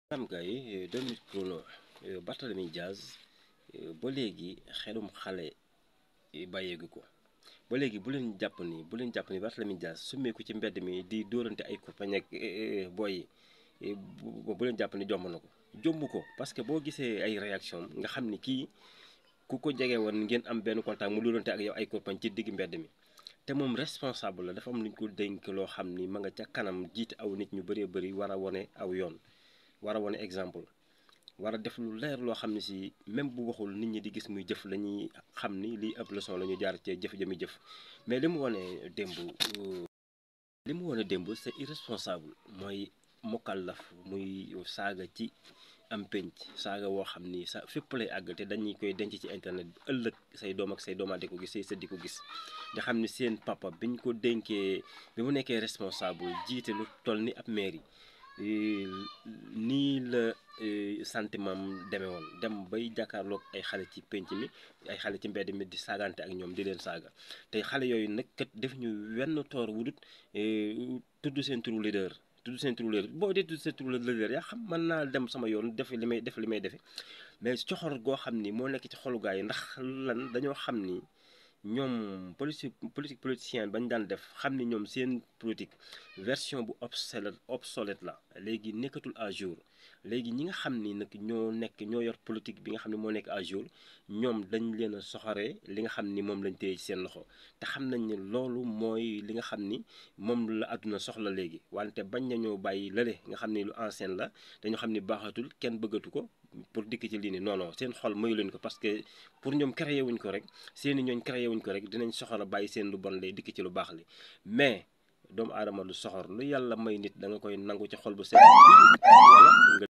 Maanaam gars yi 2 minutes chrono Barthélémy Dias ba léegi xelum xale bàyyeegu ko ba léegi bu leen jàpp ni Barthélémy Dias summeeku ci mbedd mi di dóorante ay kurpañ ak boy yi bu leen jàpp ni jomb na ko jomb ko parce que boo gisee ay réaction nga xam ni kii ku ko jege woon ngeen am benn contact mu dóorante ak yow ay kurpañ ci digg mbedd mi te moom responsable la dafa am lu ñu ko dénk loo xam ni ma nga ca kanam jiite aw nit ñu bëree bëri war a wone aw yoon war a wane exemple war a def lu leer loo xam ne si même bu waxul nit ñi di gis muy jëf la ñuy xam ni lii ëpp leçon la ñu jaar cee jëf jëmi jëf mais li mu wane démb c'est irresponsable mooy mukallaf muy saaga ci am pénc saaga woo xam ni sa fépp lay àgg te dañuy koy denc ci internet bi ëllëg say doom ak say doomaat di ko gis say sët di ko gis nga xam ni seen papa biñ ko dénkee bi mu nekkee responsable jiite lu toll ni ab mairie nii la sentiment demee woon dem bay jàkkaarloog ay xale ci penc mi ay xale ci mbedd mi di saagante ak ñoom di leen saaga te xale yooyu nag kat def ñu wenn toor wudut tudd seen turu leader boo dee tudd seen turu leader yaa xam mën naa dem sama yoon def li may defe mais coxor goo xam ni moo nekk ci xolu gaa yi ndax lan dañoo xam ni ñoom politicien bañ daan def xam ni ñoom seen politique version bu obsolète la léegi nekkatul à jour léegi ñi nga xam ni nag ñoo yor politique bi nga xam ne moo nekk à jour ñoom dañ leen a soxoree li nga xam ni moom lañ téye ci seen loxo te xam nañ ne loolu mooy li nga xam ni moom la àdduna soxla léegi wante bañ nañoo bàyyi lële nga xam ni lu ancien la dañoo xam ni baaxatul kenn bëggatu ko pour dikk ci lii nii non non seen xol mayu leen ko parce que pour ñoom créé wuñ ko rek seeni ñooñ créé wuñ ko rek dinañ soxor a bàyyi seen lu bon lay dikk ci lu baax li mais doomu aadama lu soxor lu yàlla may nit da nga koy nangu ci xol bu set